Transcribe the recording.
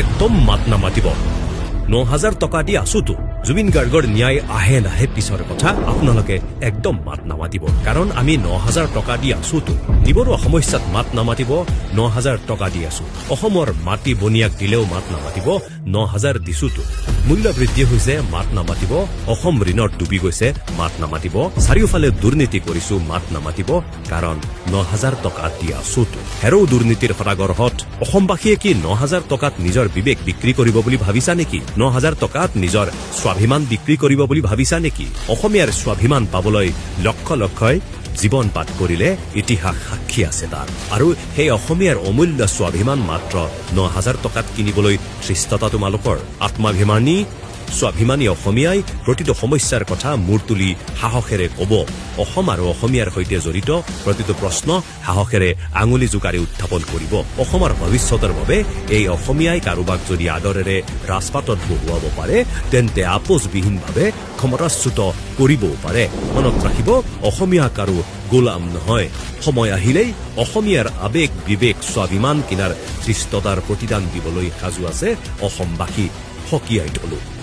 একদম মাত নামাতিব। 9,000 টকা দি আছোতো। জুবিন গাৰ্গৰ ন্যায় আহে নাহে পিছৰ কথা, আপোনালোকে একদম মাত নামাতিব, কাৰণ আমি 9,000 টকা দি আছোতো। নিবনুৱা সমস্যাত মাত নামাতিব, 9,000 টকা দি আছো। অসমৰ মাটি বনিয়াক দিলেও মাত নামাতিব, 9,000 দিছোতো। মূল্য বৃদ্ধি হৈছে, মাত নামাতিব। অসম ঋণত ডুবি গৈছে, মাত নামাতিব। চাৰিওফালে দুৰ্নীতি কৰিছো, মাত নামাতিব, কাৰণ 9,000 টকা দি আছোতো। হেৰৌ দুৰ্নীতিৰ সদাগৰহঁত, অসমবাসীয়ে কি 9,000 টকাত নিজৰ বিবেক বিক্ৰী কৰিব বুলি ভাবিছা নেকি? 9,000 টকাত নিজৰ স্বাভিমান বিক্ৰী কৰিব বুলি ভাবিছা নেকি? অসমীয়াৰ স্বাভিমান পাবলৈ লক্ষ লক্ষই জীৱন পাত কৰিলে, ইতিহাস সাক্ষী আছে তাৰ। আৰু সেই অসমীয়াৰ অমূল্য স্বাভিমান মাত্ৰ 9,000 টকাত কিনিবলৈ ধৃষ্টতা তোমালোকৰ? আত্মাভিমানী স্বাভিমানী অসমীয়াই প্ৰতিটো সমস্যাৰ কথা মূৰ তুলি সাহসেৰে ক'ব। অসম আৰু অসমীয়াৰ সৈতে জড়িত প্ৰতিটো প্ৰশ্ন সাহসেৰে আঙুলি জোকাৰি উত্থাপন কৰিব। অসমৰ ভৱিষ্যতৰ বাবে এই অসমীয়াই কাৰোবাক যদি আদৰেৰে ৰাজপাটত বহুৱাব পাৰে, তেন্তে আপোচবিহীনভাৱে ক্ষমতাচ্যুত কৰিবও পাৰে। মনত ৰাখিব, অসমীয়া কাৰো গোলাম নহয়। সময় আহিলেই অসমীয়াৰ আৱেগ, বিবেক, স্বাভিমান কিনাৰ ধৃষ্টতাৰ প্ৰতিদান দিবলৈ সাজু আছে অসমবাসী। সকীয়াই থলো।